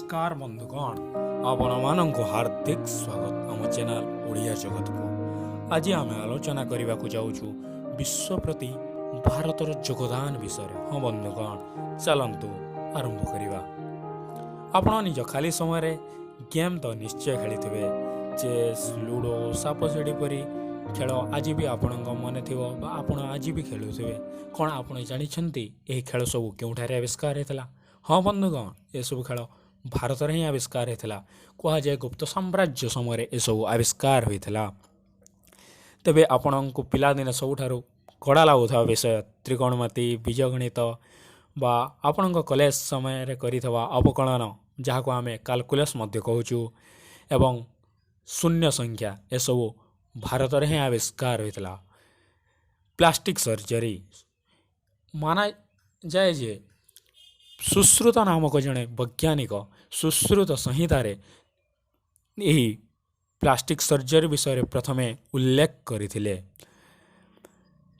ନମସ୍କାର ବନ୍ଧୁଗଣ, ଆପଣମାନଙ୍କୁ ହାର୍ଦ୍ଦିକ ସ୍ୱାଗତ ଆମ ଚ୍ୟାନେଲ ଓଡ଼ିଆ ଜଗତକୁ। ଆଜି ଆମେ ଆଲୋଚନା କରିବାକୁ ଯାଉଛୁ ବିଶ୍ୱ ପ୍ରତି ଭାରତର ଯୋଗଦାନ ବିଷୟରେ। ହଁ ବନ୍ଧୁଗଣ, ଚାଲନ୍ତୁ ଆରମ୍ଭ କରିବା। ଆପଣ ନିଜ ଖାଲି ସମୟରେ ଗେମ୍ ତ ନିଶ୍ଚୟ ଖେଳିଥିବେ। ଚେସ୍, ଲୁଡ଼ୋ, ସାପ ସିଢ଼ି ପରି ଖେଳ ଆଜି ବି ଆପଣଙ୍କ ମନେ ଥିବ ବା ଆପଣ ଆଜି ବି ଖେଳୁଥିବେ। କ'ଣ ଆପଣ ଜାଣିଛନ୍ତି, ଏହି ଖେଳ ସବୁ କେଉଁଠାରେ ଆବିଷ୍କାର ହେଇଥିଲା? ହଁ ବନ୍ଧୁଗଣ, ଏସବୁ ଖେଳ ଭାରତରେ ହିଁ ଆବିଷ୍କାର ହେଇଥିଲା। କୁହାଯାଏ, ଗୁପ୍ତ ସାମ୍ରାଜ୍ୟ ସମୟରେ ଏସବୁ ଆବିଷ୍କାର ହୋଇଥିଲା। ତେବେ ଆପଣଙ୍କୁ ପିଲାଦିନେ ସବୁଠାରୁ କଡ଼ା ଲାଗୁଥିବା ବିଷୟ ତ୍ରିକୋଣମିତି, ବୀଜଗଣିତ ବା ଆପଣଙ୍କ କଲେଜ ସମୟରେ କରିଥିବା ଅବକଳନ, ଯାହାକୁ ଆମେ କାଲକୁଲସ୍ ମଧ୍ୟ କହୁଛୁ, ଏବଂ ଶୂନ୍ୟ ସଂଖ୍ୟା, ଏସବୁ ଭାରତରେ ହିଁ ଆବିଷ୍କାର ହୋଇଥିଲା। ପ୍ଲାଷ୍ଟିକ୍ ସର୍ଜରୀ, ମାନାଯାଏ ଯେ ସୁଶ୍ରୁତ ନାମକ ଜଣେ ବୈଜ୍ଞାନିକ ସୁଶ୍ରୁତ ସଂହିତାରେ ଏହି ପ୍ଲାଷ୍ଟିକ୍ ସର୍ଜରୀ ବିଷୟରେ ପ୍ରଥମେ ଉଲ୍ଲେଖ କରିଥିଲେ।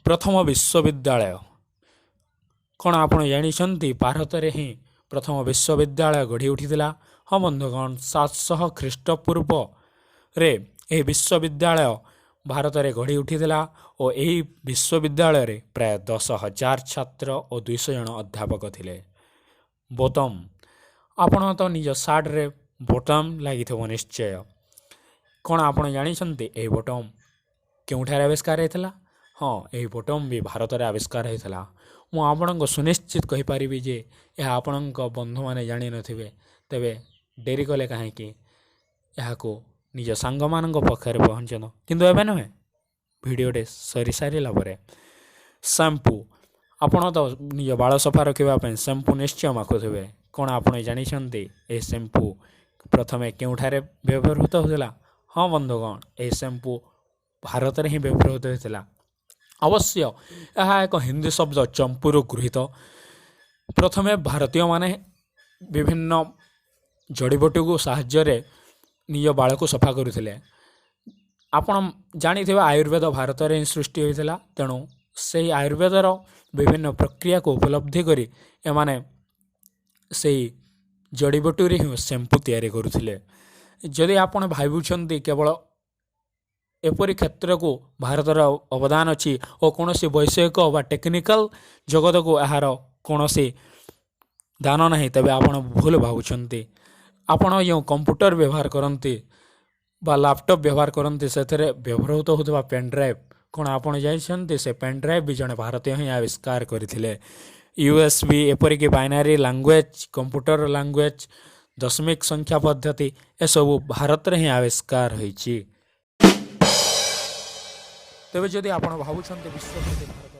ପ୍ରଥମ ବିଶ୍ୱବିଦ୍ୟାଳୟ, କ'ଣ ଆପଣ ଜାଣିଛନ୍ତି, ଭାରତରେ ହିଁ ପ୍ରଥମ ବିଶ୍ୱବିଦ୍ୟାଳୟ ଗଢ଼ି ଉଠିଥିଲା? ହଁ ବନ୍ଧୁଗଣ, 700 ଖ୍ରୀଷ୍ଟପୂର୍ବରେ ଏହି ବିଶ୍ୱବିଦ୍ୟାଳୟ ଭାରତରେ ଗଢ଼ି ଉଠିଥିଲା ଓ ଏହି ବିଶ୍ୱବିଦ୍ୟାଳୟରେ ପ୍ରାୟ 10,000 ଛାତ୍ର ଓ 200 ଜଣ ଅଧ୍ୟାପକ ଥିଲେ। ବୋତାମ, ଆପଣ ତ ନିଜ ସାର୍ଟରେ ବୋତାମ ଲାଗିଥିବ ନିଶ୍ଚୟ। କ'ଣ ଆପଣ ଜାଣିଛନ୍ତି, ଏହି ବୋତାମ କେଉଁଠାରେ ଆବିଷ୍କାର ହେଇଥିଲା? ହଁ, ଏହି ବୋତାମ ବି ଭାରତରେ ଆବିଷ୍କାର ହେଇଥିଲା। ମୁଁ ଆପଣଙ୍କୁ ସୁନିଶ୍ଚିତ କହିପାରିବି ଯେ ଏହା ଆପଣଙ୍କ ବନ୍ଧୁମାନେ ଜାଣିନଥିବେ। ତେବେ ଡେରି କଲେ କାହିଁକି? ଏହାକୁ ନିଜ ସାଙ୍ଗମାନଙ୍କ ପାଖରେ ପହଞ୍ଚନ୍ତୁ, କିନ୍ତୁ ଏବେ ନୁହେଁ, ଭିଡ଼ିଓଟି ସରିସାରିଲା ପରେ। ସାମ୍ପୁ, ଆପଣ ତ ନିଜ ବାଳ ସଫା ରଖିବା ପାଇଁ ସାମ୍ପୁ ନିଶ୍ଚୟ ମାଖୁଥିବେ। କ'ଣ ଆପଣ ଜାଣିଛନ୍ତି, ଏହି ସାମ୍ପୁ ପ୍ରଥମେ କେଉଁଠାରେ ବ୍ୟବହୃତ ହେଉଥିଲା? ହଁ ବନ୍ଧୁଗଣ, ଏହି ସାମ୍ପୁ ଭାରତରେ ହିଁ ବ୍ୟବହୃତ ହୋଇଥିଲା। ଅବଶ୍ୟ ଏହା ଏକ ହିନ୍ଦୀ ଶବ୍ଦ ଚମ୍ପୁରୁ ଗୃହୀତ। ପ୍ରଥମେ ଭାରତୀୟମାନେ ବିଭିନ୍ନ ଜଡ଼ିବୁଟିକୁ ସାହାଯ୍ୟରେ ନିଜ ବାଳକୁ ସଫା କରୁଥିଲେ। ଆପଣ ଜାଣିଥିବେ, ଆୟୁର୍ବେଦ ଭାରତରେ ହିଁ ସୃଷ୍ଟି ହୋଇଥିଲା। ତେଣୁ ସେହି ଆୟୁର୍ବେଦର ବିଭିନ୍ନ ପ୍ରକ୍ରିୟାକୁ ଉପଲବ୍ଧି କରି ଏମାନେ ସେଇ ଜଡ଼ିବୁଟିରେ ହିଁ ସାମ୍ପୁ ତିଆରି କରୁଥିଲେ। ଯଦି ଆପଣ ଭାବୁଛନ୍ତି କେବଳ ଏପରି କ୍ଷେତ୍ରକୁ ଭାରତର ଅବଦାନ ଅଛି ଓ କୌଣସି ବୈଷୟିକ ବା ଟେକ୍ନିକାଲ ଜଗତକୁ ଏହାର କୌଣସି ଦାନ ନାହିଁ, ତେବେ ଆପଣ ଭୁଲ ଭାବୁଛନ୍ତି। ଆପଣ ଯେଉଁ କମ୍ପ୍ୟୁଟର ବ୍ୟବହାର କରନ୍ତି ବା ଲାପଟପ୍ ବ୍ୟବହାର କରନ୍ତି, ସେଥିରେ ବ୍ୟବହୃତ ହେଉଥିବା ପେନ୍ ଡ୍ରାଇଭ୍, କ'ଣ ଆପଣ ଜାଣିଛନ୍ତି, ସେ ପେନ୍ ଡ୍ରାଇଭ୍ ବି ଜଣେ ଭାରତୀୟ ହିଁ ଆବିଷ୍କାର କରିଥିଲେ? ୟୁଏସବି, ଏପରିକି ବାଇନାରୀ ଲାଙ୍ଗୁଏଜ୍, କମ୍ପ୍ୟୁଟର ଲାଙ୍ଗୁଏଜ୍, ଦଶମିକ ସଂଖ୍ୟା ପଦ୍ଧତି, ଏସବୁ ଭାରତରେ ହିଁ ଆବିଷ୍କାର ହୋଇଛି। ତେବେ ଯଦି ଆପଣ ଭାବୁଛନ୍ତି ବିଶ୍ୱ ପ୍ରତି ଭାରତ